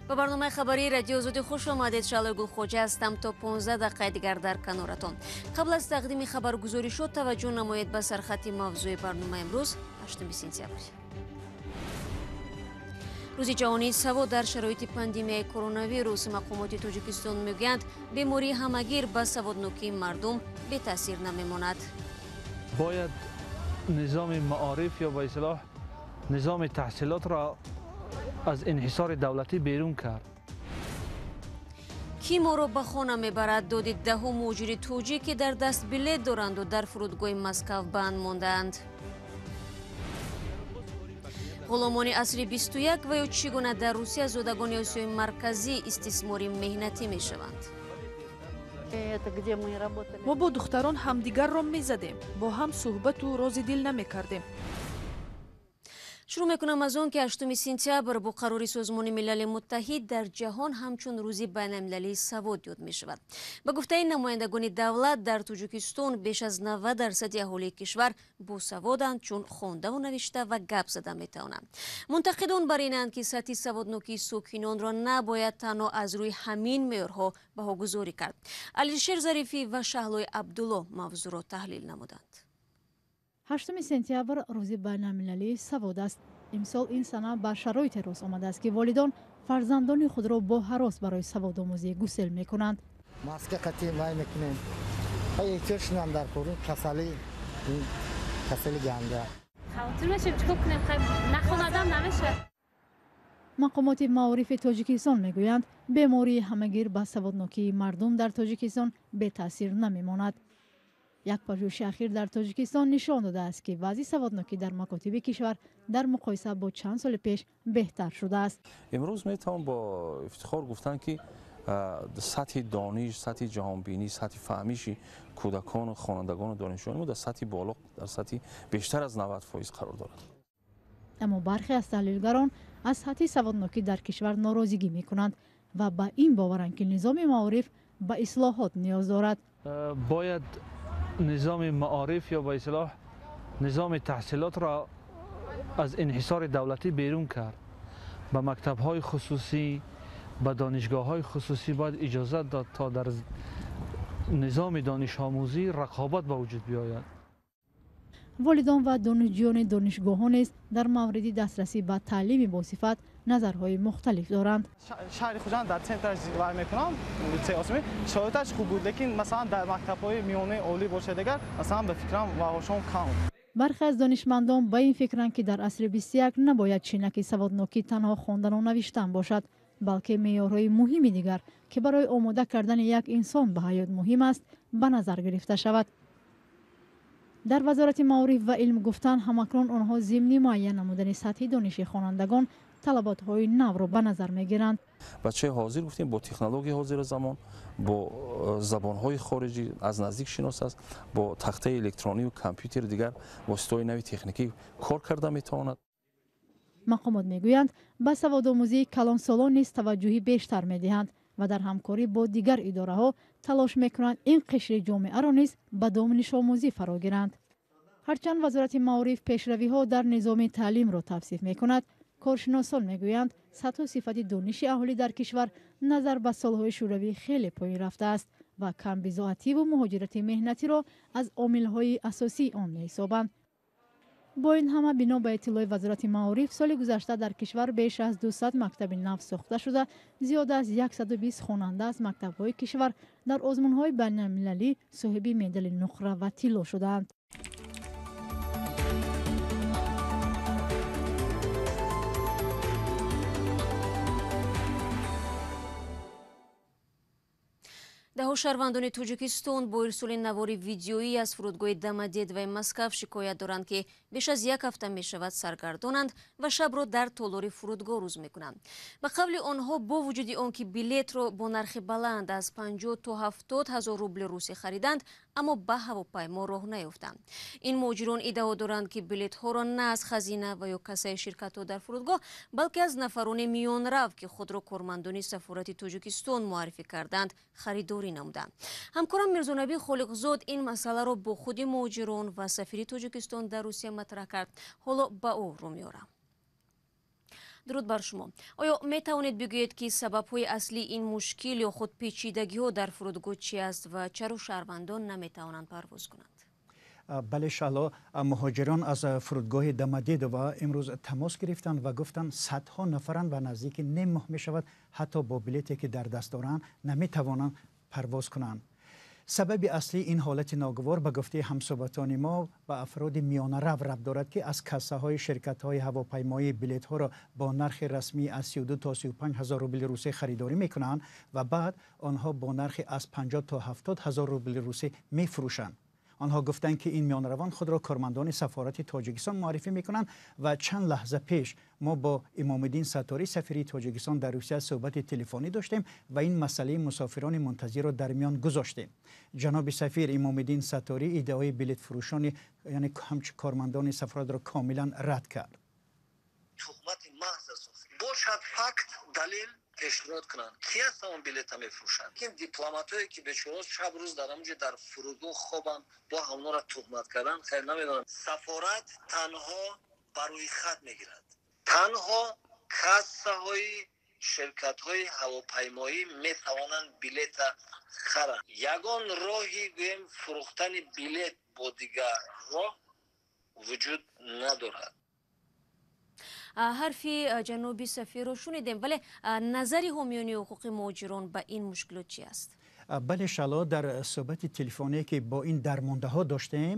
Ба барномаи хабарии Радио Озодӣ хуш омадед. Шаълои Гулхоҷа ҳастам то 15 дақиқаи дигар дар каноратон. Қабл аз тақдими хабаргузоришҳо таваҷҷӯҳ намоед ба сархати мавзӯи барномаи имрӯз, 8 сентябр. Рӯзи ҷаҳонии савод дар шароити пандемияи коронавирус. Мақомоти Тоҷикистон мегӯянд, бемории ҳамагир ба саводнокии мардум бетаъсир намемонад. Бояд низоми маориф ё ба истилоҳ низоми таҳсилотро аз инҳисори давлатӣ берун кард. Кӣ моро ба хона мебарад? Доди 10 муҳоҷири тоҷик, ки дар даст билет доранду дар фурудгоҳи Москав банд мондаанд. Ғуломони асри 21 ва ё чӣ гуна дар Русия зодагони Осиёи Марказӣ истисмори меҳнатӣ мешаванд. Мо бо духтарон ҳамдигарро мезадем, бо ҳам суҳбату рози дил намекардем. Шурӯъ мекунам аз он, ки 8 сентябр бо қарори Созмони Милали Муттаҳид дар ҷаҳон ҳамчун рӯзи байналмилалии савод ёд мешавад. Ба гуфтаи намояндагони давлат, дар Тоҷикистон беш аз 90% аҳолии кишвар босаводанд, чун хондаву навишта ва гап зада метавонанд. Мунтақидон бар инанд, ки сатҳи саводнокии сокинонро набояд танҳо аз рӯи ҳамин меъёрҳо баҳогузорӣ кард. Алишер Зарифӣ ва Шаҳлои Абдулло мавзӯъро таҳлил намуданд. 8 сентябр рӯзи байналмилалии савод аст. Имсол ин сана ба шароите рост омадааст, ки волидон фарзандони худро бо ҳарос барои саводомӯзӣ гусел мекунанд. Маска қатъи вай мекунем. Эҳтиёт шунам дар кор, касали касали ганда. Хавотир мешем, чикор кунем? Нахонадам намешавад. Мақомоти маорифи Тоҷикистон мегӯянд, бемории ҳамагир ба саводнокии мардум дар Тоҷикистон бетаъсир намемонад. Як пажӯҳиши ахир дар Тоҷикистон нишон додааст, ки вазъи саводнокӣ дар макотиби кишвар дар муқоиса бо чанд соли пеш беҳтар шудааст. Имрӯз метавон бо ифтихор гуфтан, ки сатҳи дониш, сатҳи ҷаҳонбинӣ, сатҳи фаҳмиши кӯдакону хонандагону донишҷӯёни мо дар сатҳи боло, дар сатҳи бештар аз 90% қарор дорад. Аммо бархе аз таҳлилгарон аз сатҳи саводнокӣ дар кишвар норозигӣ мекунанд ва ба ин боваранд, ки низоми маориф ба ислоҳот ниёз дорад. Бояд низоми маориф ё ба истилоҳ низоми таҳсилотро аз инҳисори давлатӣ берун кард. Ба мактабҳои хусусӣ, ба донишгоҳҳои хусусӣ бояд иҷозат дод, то дар низоми донишомӯзӣ рақобат ба вуҷуд биёяд. Волидон ва донишҷӯёни донишгоҳҳо низ дар мавриди дастрасӣ ба таълими босифат назарҳои мухталиф доранд. Шаҳри Хуҷанд дар центраш зиндагӣ мекунам, литсей Осимӣ, шароиташ хуб буд, лекин масалан дар мактабҳои миёнаи олӣ бошад дигар, масалан ба фикрам ваҳошон кам. Бархе аз донишмандон ба ин фикранд, ки дар асри 21 набояд чинаки саводнокӣ танҳо хондану навиштан бошад, балки меъёрҳои муҳими дигар, ки барои омода кардани як инсон ба ҳаёт муҳим аст, ба назар гирифта шавад. Дар Вазорати маориф ва илм гуфтанд, ҳамакнун онҳо зимни муайян намудани сатҳи дониши хонандагон талаботҳои навро ба назар мегиранд. Бачаи ҳозир гуфтем бо технологияи ҳозира замон, бо забонҳои хориҷӣ аз наздик шинос аст, бо тахтаи электронию компютер, дигар воситаҳои нави техникӣ кор карда метавонад. Мақомот мегӯянд, ба саводомӯзии калонсолон низ таваҷҷӯҳи бештар медиҳанд ва дар ҳамкорӣ бо дигар идораҳо талош мекунанд ин қишри ҷомеаро низ ба донишомӯзӣ фаро гиранд. Ҳарчанд Вазорати маориф пешравиҳо дар низоми таълимро тавсиф мекунад, коршиносон мегӯянд, сатҳу сифати дониши аҳолӣ дар кишвар назар ба солҳои шӯравӣ хеле поин рафтааст ва камбизоативу муҳоҷирати меҳнатиро аз омилҳои асосии он меҳисобанд. Бо ин ҳама, бино ба иттилои Вазорати маориф, соли гузашта дар кишвар беш аз 200 мактаби нав сохта шуда, зиёда аз 120 хонанда аз мактабҳои кишвар дар озмунҳои байналмилалӣ соҳиби медали нуқра ва тилло шудаанд. Даҳо шаҳрвандони Тоҷикистон бо ирсоли навори видеоӣ аз фурудгоҳи Домодедовои Москав шикоят доранд, ки беш аз як ҳафта мешавад саргардонанд ва шабро дар толори фурудгоҳ рӯз мекунанд. Ба қавли онҳо, бо вуҷуди он ки билетро бо нархи баланд аз 50 то 70 ҳазор рубли русӣ хариданд, аммо ба ҳавопаймо роҳ наёфтанд. Ин муҳоҷирон иддао доранд, ки билетҳоро на аз хазина ва ё кассаи ширкатҳо дар фурудгоҳ, балки аз нафарони миёнрав, ки худро кормандони сафорати Тоҷикистон муаррифӣ карданд, харидорӣ намуданд. Ҳамкорам Мирзонабӣ Холиқзод ин масъаларо бо худи муҳоҷирон ва сафири Тоҷикистон дар Русия матраҳ кард. Ҳоло ба ӯ рӯ меорам. Дуруд бар шумо. Оё метавонед бигӯед, ки сабабҳои аслии ин мушкил ё худ печидагиҳо дар фурудгоҳ чи аст ва чаро шаҳрвандон наметавонанд парвоз кунанд? Бале, Шаҳло, муҳоҷирон аз фурудгоҳи Домодедово имрӯз тамос гирифтанд ва гуфтанд, садҳо нафаранд ва наздики ним моҳ мешавад, ҳатто бо билете, ки дар даст доранд, наметавонанд парвоз кунанд. Сабаби аслии ин ҳолати ногувор, ба гуфтаи ҳамсӯҳбатони мо, ба афроди миёнарав рабт дорад, ки аз кассаҳои ширкатҳои ҳавопаймоӣ билетҳоро бо нархи расмӣ аз 32 то 35 ҳазор рубли русӣ харидорӣ мекунанд ва баъд онҳо бо нархи аз 50 то 70 ҳазор рубли русӣ мефурӯшанд. Онҳо гуфтанд, ки ин миёнаравон худро кормандони сафорати Тоҷикистон муаррифӣ мекунанд ва чанд лаҳза пеш мо бо Имомиддин Сатторӣ, сафири Тоҷикистон дар Русия, суҳбати телефонӣ доштем ва ин масъалаи мусофирони мунтазирро дар миён гузоштем. Ҷаноби сафир Имомиддин Сатторӣ иддаои билетфурӯшони, яъне ҳамчун кормандони сафоратро, комилан рад кард. Туҳмати маҳз аст. Бошад факт, далел пешниҳод кунанд, ки аст он билета мефурӯшанд. Ин дипломатое, ки бечора шаб рӯз дар ҳамонҷо дар фурудгоҳ хобанд, бо ҳамонро туҳмат кардан, хайр, намедонам. Сафорат танҳо ба рӯйхат мегирад, танҳо кассаҳои ширкатҳои ҳавопаймоӣ метавонанд билета харанд. Ягон роҳи, гӯем, фурӯхтани билет бо дигар роҳ вуҷуд надорад. Ҳарфи ҷаноби сафирро шунидем, вале назари ҳомиёни ҳуқуқи муҳоҷирон ба ин мушкилот чи аст? Бале, Шаҳло, дар суҳбати телефоние, ки бо ин дармондаҳо доштем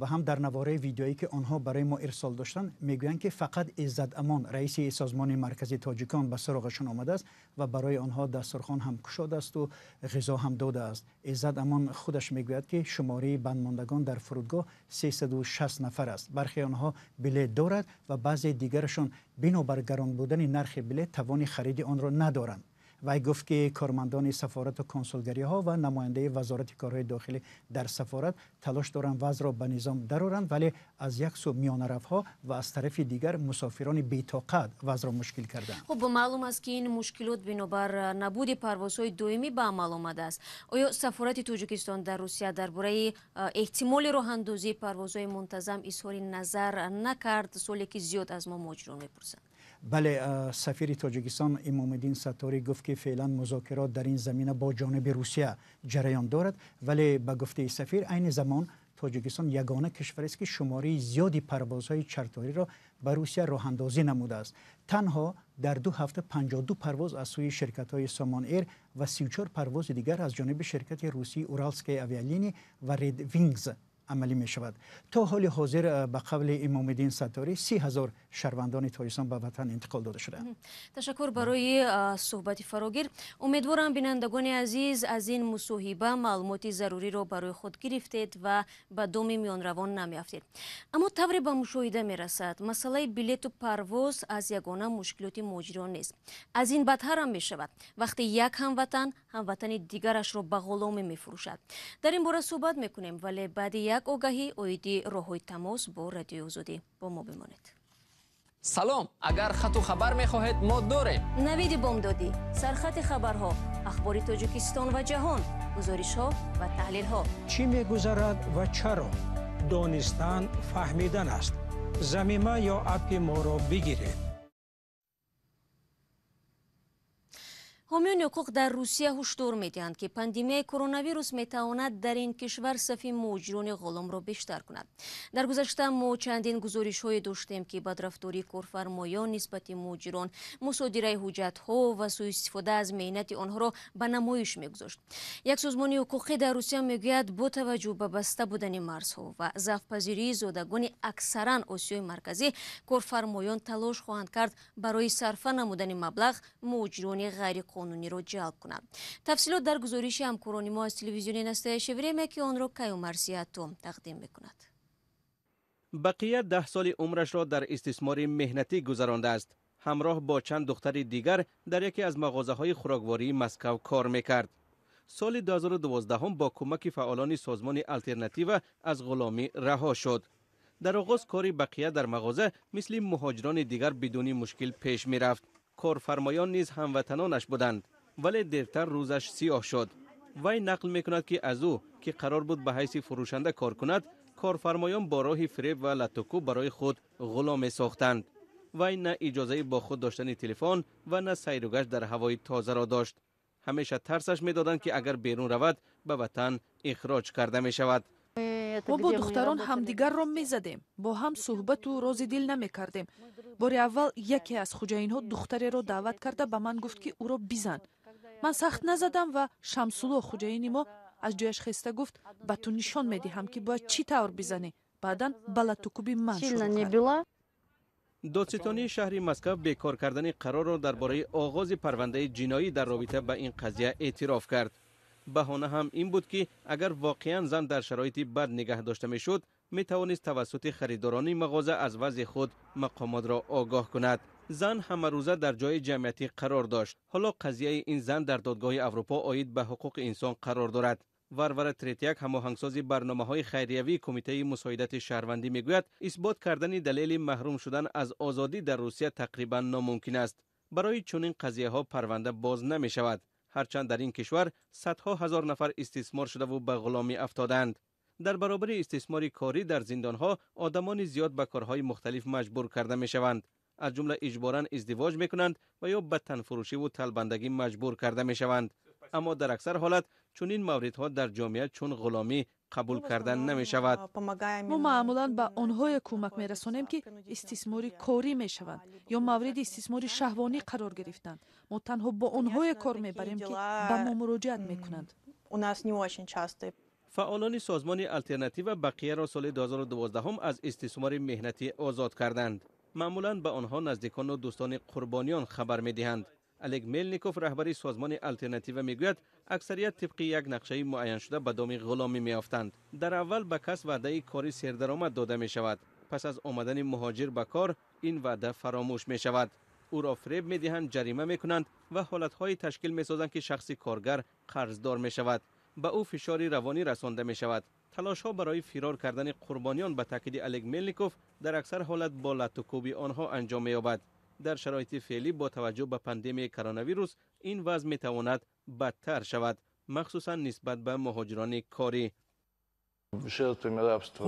ва ҳам дар навораи видеоӣ, ки онҳо барои мо ирсол доштанд, мегӯянд, ки фақат Иззат Амон, раиси Созмони Марказии Тоҷикон, ба суроғашон омадааст ва барои онҳо дастурхон ҳам кушодааст ва ғизо ҳам додааст. Иззат Амон худаш мегӯяд, ки шумораи бандмондагон дар фурудгоҳ 360 нафар аст. Бархе онҳо билет дорад ва баъзе дигарашон бинобар гарон будани нархи билет тавони хариди онро надоранд. Вай гуфт, ки кормандони сафорату консулгариҳо ва намояндаи Вазорати корҳои дохилӣ дар сафорат талош доранд вазъро ба низом дароранд, вале аз як сӯ миёнаравҳо ва аз тарафи дигар мусофирони бетоқат вазъро мушкил карданд. Хуб, маълум аст, ки ин мушкилот бинобар набуди парвозҳои доимӣ ба амал омадааст. Оё сафорати Тоҷикистон дар Русия дар бораи эҳтимоли роҳандозии парвозҳои мунтазам изҳори назар накард? Суоле, ки зиёд аз мо муҳоҷирон мепурсанд. Бале, сафири Тоҷикистон Имомиддин Сатторӣ гуфт, ки феълан музокирот дар ин замина бо ҷониби Русия ҷараён дорад, вале ба гуфтаи сафир, айни замон Тоҷикистон ягона кишварест, ки шумораи зиёди парвозҳои чарториро ба Русия роҳандозӣ намудааст. Танҳо дар 2 ҳафта 52 парвоз аз сӯи ширкатҳои Сомон Эйр ва 34 парвози дигар аз ҷониби ширкати русии Уралская авиалиния ва Ред Вингз амалӣ мешавад. То ҳоли ҳозир, ба қавли Имомиддин Сатторӣ, 30 000 шаҳрвандони Тоҷикистон ба ватан интиқол дода шудаанд. Ташаккур барои суҳбати фарогир. Умедворам, бинандагони азиз, аз ин мусоҳиба маълумоти заруриро барои худ гирифтед ва ба доми миёнравон намеафтед. Аммо тавре ба мушоҳида мерасад, масъалаи билету парвоз аз ягона мушкилоти муҳоҷирон нест. Аз ин бадтарам мешавад, вақте як ҳамватан ҳамватани дигарашро ба ғуломӣ мефурӯшад. Дар ин бора суҳбат мекунем, вале баъди як огаҳӣ оиди роҳҳои тамос бо Радиои Озодӣ. Бо мо бимонед. Салом! Агар хату хабар мехоҳед, мо дорем. Навиди бомдодӣ, сархати хабарҳо, ахбори Тоҷикистон ва ҷаҳон, гузоришҳо ва таҳлилҳо. Чӣ мегузарад ва чаро? Донистан фаҳмидан аст. Замима ё аппи моро бигиред. Ҳомиёни ҳуқуқ дар Русия ҳушдор медиҳанд, ки пандемияи коронавирус метавонад дар ин кишвар сафи муҳоҷирони ғуломро бештар кунад. Дар гузашта мо чандин гузоришҳое доштем, ки бадрафтории корфармоён нисбати муҳоҷирон, мусодираи ҳуҷҷатҳо ва сӯистифода аз меҳнати онҳоро ба намоиш мегузошт. Як созмони ҳуқуқӣ дар Русия мегӯяд, бо таваҷҷӯҳ ба баста будани марзҳо ва заъфпазирии зодагони аксаран Осиёи Марказӣ, корфармоён талош хоҳанд кард барои сарфа намудани маблағ муҳоҷирони ғайриқонуниро ҷалб кунанд. Тафсилот дар гузориши ҳамкорони мо аз телевизиони Настоящее время, ки онро Каюмарс Ятум тақдим мекунад. Бақия 10 соли умрашро дар истисмори меҳнатӣ гузарондааст. Ҳамроҳ бо чанд духтари дигар дар яке аз мағозаҳои хӯроквории Москав кор мекард. Соли 2012 бо кӯмаки фаъолони созмони Алтернатива аз ғуломӣ раҳо шуд. Дар оғоз кори Бақия дар мағоза мисли муҳоҷирони дигар бидуни мушкил пеш мерафт. Корфармоён низ ҳамватанонаш буданд, вале дертар рӯзаш сиёҳ шуд. Вай нақл мекунад, ки аз ӯ, ки қарор буд ба ҳайси фурӯшанда кор кунад, корфармоён бо роҳи фиреб ва латукӯб барои худ ғуломе сохтанд. Вай на иҷозаи бо худ доштани телефон ва на сайру гашт дар ҳавои тозаро дошт. Ҳамеша тарсаш медоданд, ки агар берун равад, ба ватан ихроҷ карда мешавад. Мо бо духтарон ҳамдигарро мезадем, бо ҳам суҳбату рози дил намекардем. Бори аввал яке аз хуҷаинҳо духтареро даъват карда ба ман гуфт, ки ӯро бизан. Ман сахт назадам ва Шамсулло, хуҷаини мо, аз ҷояш хеста гуфт: «Ба ту нишон медиҳам, ки бояд чӣ тавр бизанӣ». Баъдан ба латтукӯби ман шурӯъ кард. Додситонии шаҳри Москав бекор кардани қарорро дар бораи оғози парвандаи ҷиноӣ дар робита ба ин қазия эътироф кард. Баҳона ҳам ин буд, ки агар воқеан зан дар шароити бад нигаҳ дошта мешуд, метавонист тавассути харидорони мағоза аз вазъи худ мақомотро огоҳ кунад. Зан ҳамарӯза дар ҷои ҷамъиятӣ қарор дошт. Ҳоло қазияи ин зан дар Додгоҳи Аврупо оид ба ҳуқуқи инсон қарор дорад. Варвара Третьяк, ҳамоҳангсози барномаҳои хайриявии Кумитаи мусоидати шаҳрвандӣ, мегӯяд, исбот кардани далели маҳрум шудан аз озодӣ дар Русия тақрибан номумкин аст. Барои чунин қазияҳо парванда боз намешавад, ҳарчанд дар ин кишвар садҳо ҳазор нафар истисмор шудаву ба ғуломӣ афтодаанд. Дар баробари истисмори корӣ дар зиндонҳо, одамони зиёд ба корҳои мухталиф маҷбур карда мешаванд, аз ҷумла иҷборан издивоҷ мекунанд ва ё ба танфурӯшиву талбандагӣ маҷбур карда мешаванд. Аммо дар аксар ҳолат чунин мавридҳо дар ҷомеа чун ғуломӣ қабул карда намешавад. Мо маъмулан ба онҳое кӯмак мерасонем, ки истисмори корӣ мешаванд ё мавриди истисмори шаҳвонӣ қарор гирифтанд. Мо танҳо бо онҳое кор мебарем, ки ба мо муроҷиат мекунанд. Фаъолони созмони Алтернатива Бақияро соли 2012 аз истисмори меҳнатӣ озод карданд. Маъмулан ба онҳо наздикону дӯстони қурбониён хабар медиҳанд. Олег Мелников, раҳбари созмони Алтернатива, мегӯяд, аксарият тибқи як нақшаи муайяншуда ба доми ғуломӣ меёфтанд. Дар аввал ба кас ваъдаи кори сердаромад дода мешавад. Пас аз омадани муҳоҷир ба кор, ин ваъда фаромӯш мешавад. Ӯро фиреб медиҳанд, ҷарима мекунанд ва ҳолатҳое ташкил месозанд, ки шахси коргар қарздор мешавад. Ба ӯ фишори равонӣ расонда мешавад. Талошҳо барои фирор кардани қурбониён, ба таъкиди Олег Мелников, дар аксар ҳолат бо латтукӯби онҳо анҷом меёбад. Дар шароити феълӣ, бо таваҷҷӯҳ ба пандемияи коронавирус, ин вазъ метавонад бадтар шавад, махсусан нисбат ба муҳоҷирони корӣ.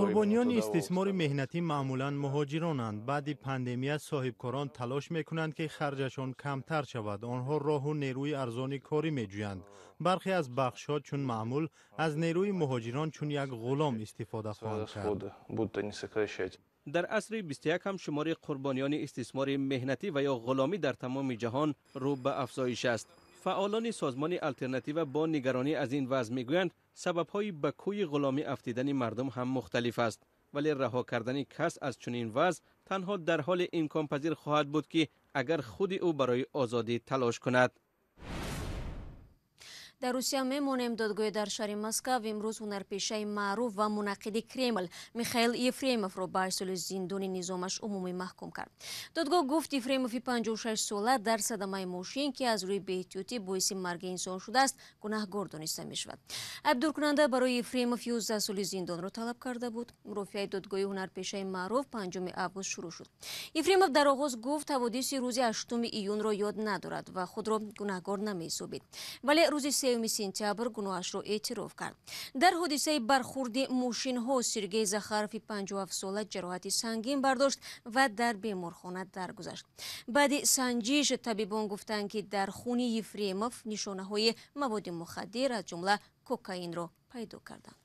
Қурбониёни истисмори меҳнатӣ маъмулан муҳоҷиронанд. Баъди пандемия соҳибкорон талош мекунанд, ки харҷашон камтар шавад. Онҳо роҳу нерӯи арзони корӣ меҷӯянд. Бархе аз бахшҳо, чун маъмул, аз нерӯи муҳоҷирон чун як ғулом истифода хоҳанд кард. Дар асри 21 ҳам шумори қурбониёни истисмори меҳнатӣ ва ё ғуломӣ дар тамоми ҷаҳон рӯ ба афзоиш аст. Фаъолони созмони Алтернатива бо нигаронӣ аз ин вазъ мегӯянд, сабабҳои ба кӯи ғуломӣ афтидани мардум ҳам мухталиф аст, вале раҳо кардани кас аз чунин вазъ танҳо дар ҳоле имконпазир хоҳад буд, ки агар худи ӯ барои озодӣ талош кунад. Дар Русия мемонем. Додгоҳи дар шаҳри Москав имрӯз ҳунарпешаи маъруф ва мунаққиди Кремл Михаил Ефремовро ба 8 соли зиндони низомаш умумӣ маҳкум кард. Додгоҳ гуфт, Ефремови 56 сола дар садамаи мошин, ки аз рӯи беэҳтиётӣ боиси марги инсон шудааст, гунаҳгор дониста мешавад. Айбдоркунанда барои Ефремов 11 соли зиндонро талаб карда буд. Мурофиаи додгоҳи ҳунарпешаи маъруф 5 август шурӯъ шуд. Ефремов дар оғоз гуфт, ҳаводиси рӯзи 8 июнро ёд надорад ва худро гунаҳгор намеҳисобид, вале рӯзи 3 сентябр гуноҳашро эътироф кард. Дар ҳодисаи бархурди мошинҳо Сергей Захарови 57-сола ҷароҳати сангин бардошт ва дар беморхона даргузашт. Баъди санҷиш табибон гуфтанд, ки дар хуни Ефремов нишонаҳои маводи мухаддир, аз ҷумла кокаинро пайдо карданд.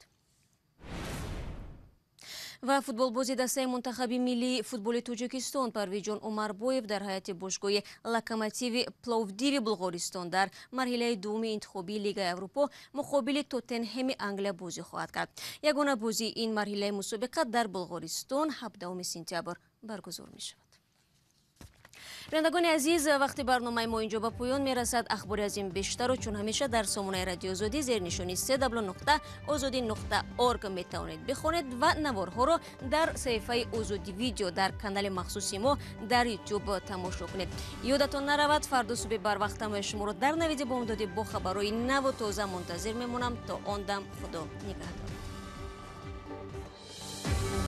Ва футболбози дастаи мунтахаби миллии футболи Тоҷикистон Парвизҷон Умарбоев дар ҳайати бошгоҳи Локомотиви Пловдиви Булғористон дар марҳилаи дуввуми интихобии Лигаи Аврупо муқобили Тоттенҳеми Англия бозӣ хоҳад кард. Ягона бозии ин марҳилаи мусобиқа дар Булғористон 17 сентябр баргузор мешавад. Бинандагони азиз, вақти барномаи мо инҷо ба поён мерасад. Ахбори аз ин бештарро, чун ҳамеша, дар сомонаи Радиои Озодӣ зернишони cw.ozodi.org метавонед бихонед ва наворҳоро дар саҳифаи Озодӣ Видео дар канали махсуси мо дар Ютуб тамошо кунед. Ёдатон наравад, фардо субҳи барвақт ҳамаи шуморо дар Навиди Бомдодӣ бо хабарҳои наву тоза мунтазир мемонам. То он дам, Худо нигаҳдор.